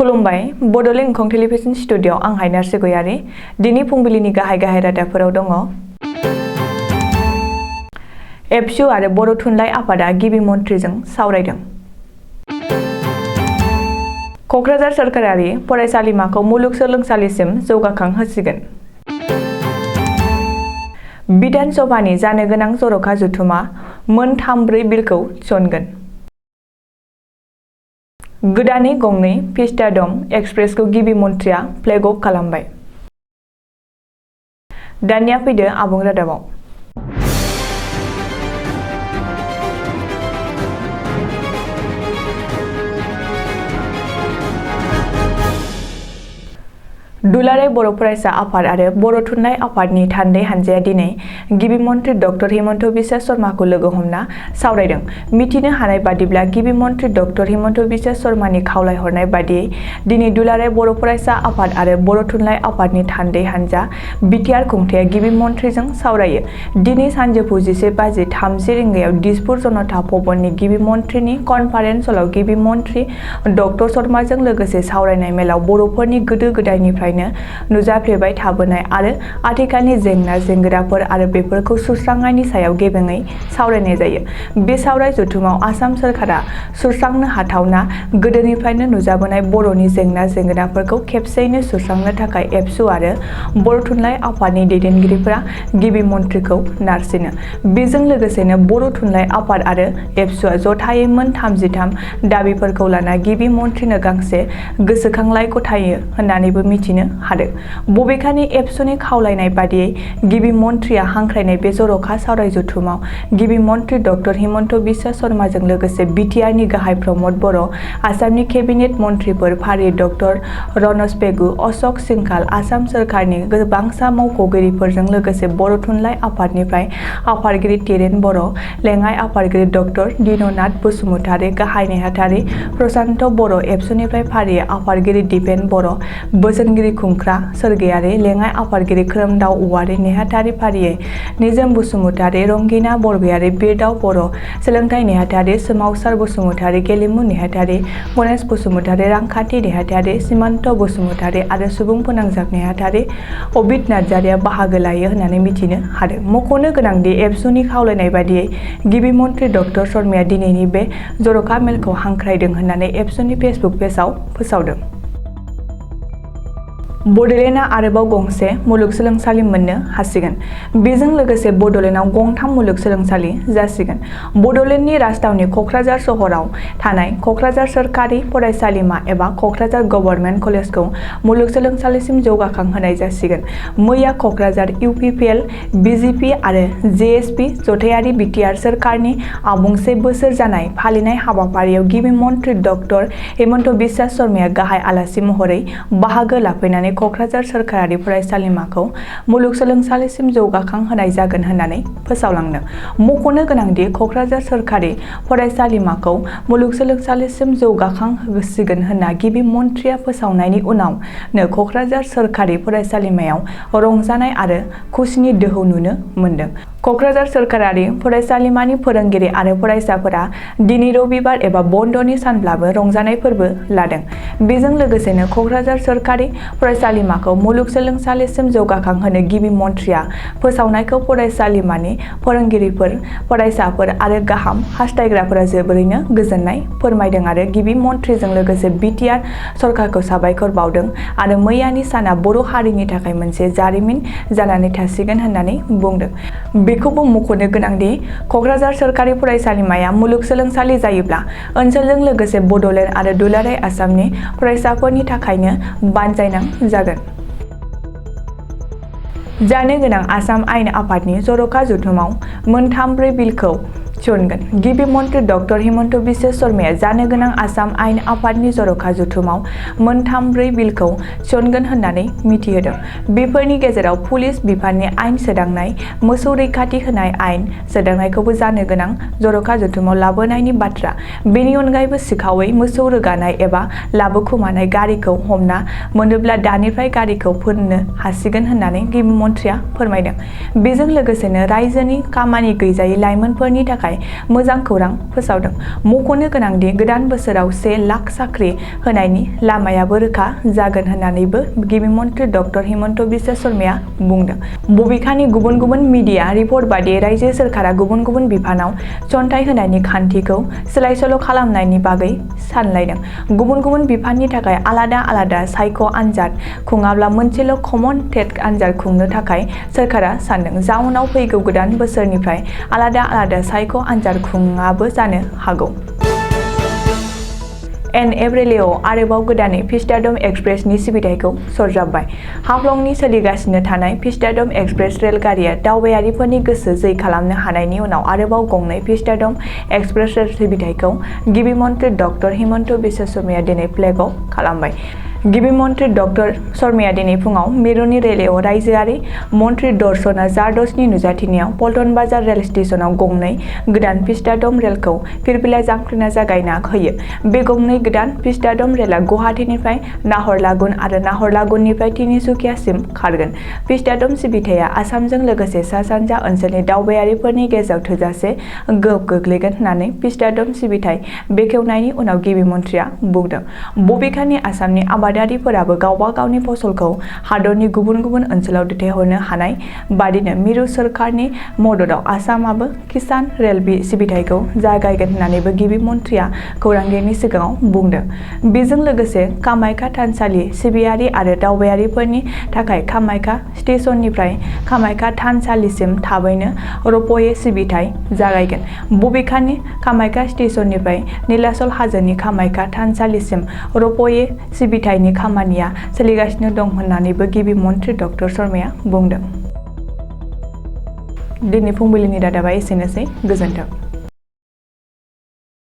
खुलुमबाय Bodoland एंखं television studio आं हायनार गयारी दिनै फुंबिलिनि गाहाय रादाबफोराव दङ। एबसु आरो बर' थुनलाइ आफादा गिबि मन्थ्रिजों सावरायदों। क'क्राझार सोरखारारि फरायसालिमाखौ मुलुगसोलोंसालिसिम जौगाखां होसिगोन। बिधान सभानि जानो गोनां जर'खा जथुमा मोन 3-4 बिलखौ थिसनगोन। गोदानै गंनै भिस्टाड'म एक्सप्रेसखौ गिबि मन्थ्रिया फ्लेग अफ खालामबाय। दानिया फैदो आबुं रादाबाव। दुलाराय बर' फरायसा आफाद आरो बर' थुनलाइ आफादनि थान्दै हानजाया दिनै गिबि मन्थ्रि डक्टर हिमन्त बिश्व शर्माखौ लोगो हमना सावरायदों। मिथिनो हानाय बादिब्ला गिबि मन्थ्रि डक्टर हिमन्त बिश्व शर्मानि खावलायहरनाय बादियै दिनै दुलाराय बर' फरायसा आफाद आरो बर' थुनलाइ आफादनि थान्दै हानजा बिटिआर खुंथाया गिबि मन्थ्रिजों सावरायो। दिनै सानजौफु 11:30 रिंगायाव दिसपुर जनता भवननि गिबि मन्थ्रिनि कनफारेन्स हलाव गिबि मन्थ्रि डक्टर शर्माजों लोगोसे सावरायनाय मेलाव बर'फोरनि गोदो गोदायनिफ्राय नुजाफ्लेबाय थाबोनाय आरो आथिखालनि जेंना जेंगोनाफोर आरो बेफोरखौ सुस्रांनायनि सायाव गेबेङै सावरायनाय जायो। बे सावराय जथुमाव आसाम सोरखारा सुस्रांनो हाथावना गोदोनिफ्रायनो नुजाबोनाय बर'नि जेंना जेंगोनाफोरखौ खेबसेयैनो सुस्रांनो थाखाय एबसु आरो बर' थुनलाइ आफादनि दैदेनगिरिफोरा गिबि मन्थ्रिखौ नारसिनो। बेजों लोगोसेनो बर' थुनलाइ आफाद आरो एबसुआ जथायै मोन 33 दाबिफोरखौ लाना गिबि मन्थ्रिनो गांसे गोसोखांलाइ गथायो होननानैबो मिथिनो हादों। बबेखानि एबसुनि खावलायनाय बादियै गिबि मन्थ्रिया हांख्रायनाय बे जर'खा सावराय जथुमाव गिबि मन्थ्रि डक्टर हिमन्त बिश्व शर्माजों लोगोसे बिटिआरनि गाहाय प्रमद बर', आसामनि केबिनेट मन्थ्रिफोर फारियै डक्टर रनज पेगु, अशक सिंघाल, आसाम सोरखारनि गोबांसा मावख'गिरिफोरजों लोगोसे बर' थुनलाइ आफादनिफ्राय आफादगिरि तिरेन बर', लेङाइ आफादगिरि डक्टर दिननाथ बसुमतारी, गाहाय नेहाथारि प्रसान्त बर', एबसुनिफ्राय फारियै आफादगिरि दिपेन बर', बोसोनगिरि खुंख्रा सोरगियारि, लेङाइ आफादगिरि खोरोमदाव औवारी, नेहाथारि फारियै निजोम बसुमतारी, रंगिना बरगयारी, बिरदाव बर', सोलोंथाइ नेहाथारि सोमावसार बसुमतारी, गेलेमु नेहाथारि गणेश बसुमतारी, रांखान्थि नेहाथारि सिमान्त बसुमतारी आरो सुबुं फोनांजाब नेहाथारि अबिद नार्जारिया बाहागो लायो होननानै मिथिनो हादों। मख'नो गोनांदि एबसुनि खावलायनाय बादियै गिबि मन्थ्रि डक्टर शर्माया दिनैनि बे जर'खा मेलखौ हांख्रायदों होननानै एबसुनि फेसबुक पेजआव फोसावदों। बड'लेण्डआ आरोबाव गंसे मुलुगसोलोंसालि मोननो हासिगोन। बेजों लोगोसे बड'लेण्डआव गंथाम मुलुगसोलोंसालि जासिगोन। बड'लेण्डनि राजधानी क'क्राझार सहराव थानाय क'क्राझार सोरखारि फरायसालिमा एबा क'क्राझार गभर्नमेन्ट कलेजखौ मुलुगसोलोंसालिसिम जौगाखां होनाय जासिगोन। मैया क'क्राझार इउपिपिएल, बिजेपि आरो जेएसपि जथायारि बिटिआर सोरखारनि आबुं 1 बोसोर जानाय फालिनाय हाबाफारियाव गिबि मन्थ्रि डक्टर हिमन्त बिश्व शर्माया गाहाय आलासि महरै बाहागो लाफैनानै क'क्राझार सोरखारारि फरायसालिमाखौ मुलुगसोलोंसालिसिम जौगाखां होनाय जागोन होननानै फोसावलांदों। मख'नो गोनांदि क'क्राझार सोरखारि फरायसालिमाखौ मुलुगसोलोंसालिसिम जौगाखां होसिगोन होनना गिबि मन्थ्रिया फोसावनायनि उनावनो क'क्राझार सोरखारि फरायसालिमायाव रंजानाय आरो खुसिनि दोहौ नुनो मोन्दों। क'क्राझार सोरखारारि फरायसालिमानि फोरोंगिरि आरो फरायसाफोरा दिनै रबिबार एबा बन्दनि सानब्लाबो रंजानाय फोरबो लादों। बेजों लोगोसेनो क'क्राझार सोरखारि फरायसालिमाखौ मुलुगसोलोंसालिसिम जौगाखां होनो गिबि मन्थ्रिया फोसावनायखौ फरायसालिमानि फोरोंगिरिफोर, फरायसाफोर आरो गाहाम हास्थायग्राफोरा जोबोरैनो गोजोननाय फोरमायदों आरो गिबि मन्थ्रिजों लोगोसे बिटिआर सरकारखौ साबायखर बावदों आरो मैयानि साना बर' हारिनि थाखाय मोनसे जारिमिन जानानै थासिगोन होननानै बुंदों। बेखौबो मख'नो गोनांदि क'क्राझार सोरखारि फरायसालिमाया मुलुगसोलोंसालि जायोब्ला ओनसोलजों लोगोसे बड'लेण्ड आरो दुलाराय आसामनि फरायसाफोरनि थाखायनो बानजायनां जागोन। जानो गोनां आसाम आयेन आफादनि जर'खा जथुमाव मोन 3-4 बिलखौ थिसनगोन। गिबि मन्थ्रि डक्टर हिमन्त बिश्व शर्माया जानो गोनां आसाम आयेन आफादनि जर'खा जथुमाव मोन 3-4 बिलखौ थिसनगोन होननानै मिथिहोदों। बेफोरनि गेजेराव पुलिस बिफाननि आयेन सोदांनाय, मोसौ रैखाथि होनाय आयेन सोदांनायखौबो जानो गोनां जर'खा जथुमाव लाबोनायनि बाथ्रा। बेनि अनगायैबो सिखावै मोसौ रोगानाय एबा लाबोखुमानाय गारिखौ हमना मोनोब्ला दानिफ्राय गारिखौ फोननो हासिगोन होननानै गिबि मन्थ्रिया फोरमायदों। बेजों लोगोसेनो रायजोनि खामानि गैजायै लाइमोनफोरनि थाखाय थाखाय मोजां खौरां फोसावदों। मख'नो गोनांदि गोदान बोसोराव 1 लाख साख्रि होनायनि लामायाबो रोखा जागोन होननानैबो गिबि मन्थ्रि डक्टर हिमन्त बिश्व शर्माया बुंदों। बबेखानि गुबुन गुबुन मिडिया रिपर्ट बादियै रायजो सोरखारा गुबुन गुबुन बिफानाव थिसनथाइ होनायनि खान्थिखौ सोलाय-सोल' खालामनायनि बागै सानलायदों। गुबुन गुबुन बिफाननि थाखाय आलादा आलादा सायख' आनजाद खुङाब्ला मोनसेल' कमन टेट आनजाद खुंनो थाखाय सोरखारा सानदों। जाउनाव फैगौ गोदान बोसोरनिफ्राय आलादा आलादा सायख' आनजाद खुङाबो जानो हागौ। एनएफएलएआव आरोबाव गोदानै भिस्टाड'म एक्सप्रेसनि सिबिथायखौ सरजाबबाय। हाफ्लंनि सोलिगासिनो थानाय भिस्टाड'म एक्सप्रेस रेलगारिया दावबायारिफोरनि गोसो जै खालामनो हानायनि उनाव आरोबाव गंनै भिस्टाड'म एक्सप्रेस रेल सिबिथायखौ गिबि मन्थ्रि डक्टर हिमन्त बिश्व शर्माया दिनै फ्लेग अफ खालामबाय। गिबि मन्थ्रि डक्टर शर्माया दिनै फुङाव मिरुनि रेलवेआव रायजोआरि मन्थ्रि दर्शना जारदसनि नुजाथिनायाव पल्टन बाजार रेल स्टेशनाव गंनै गोदान भिस्टाड'म रेलखौ फिरफिला जांख्रिना जागायना होयो। बे गंनै गोदान भिस्टाड'म रेलआ गुवाहाटीनिफ्राय नाहरलागुन आरो नाहरलागुननिफ्राय तिनिसुकियासिम खारगोन। भिस्टाड'म सिबिथाया आसामजों लोगोसे सा-सानजा ओनसोलनि दावबायारिफोरनि गेजेराव थोजासे गोहोम गोग्लैगोन होननानै भिस्टाड'म सिबिथाय बेखेवनायनि उनाव गिबि मन्थ्रिया बुंदों। बबेखानि आसामनि आबादारिफोराबो गावबा गावनि फसलखौ हादरनि गुबुन गुबुन ओनसोलाव दैथायहरनो हानाय बादिनो मिरु सोरखारनि मददआव आसामाबो किसान रेल सिबिथायखौ जागायगोन होननानैबो गिबि मन्थ्रिया खौरांगिरिनि सिगाङाव बुंदों। बेजों लोगोसे कामाख्या थानसालि सिबियारि आरो दावबायारिफोरनि थाखाय कामाख्या स्टेशननिफ्राय कामाख्या थानसालिसिम थाबैनो रपवे सिबिथाय जागायगोन। बबेखानि कामाख्या स्टेशननिफ्राय नीलाचल हाजोनि कामाख्या थानसालिसिम रपवे सिबिथायनि खामानिया सोलिगासिनो दं होननानैबो गिबि मन्थ्रि डक्टर शर्माया बुंदों। दिनै फुंबिलिनि रादाबा एसेनोसै। गोजोन्थों।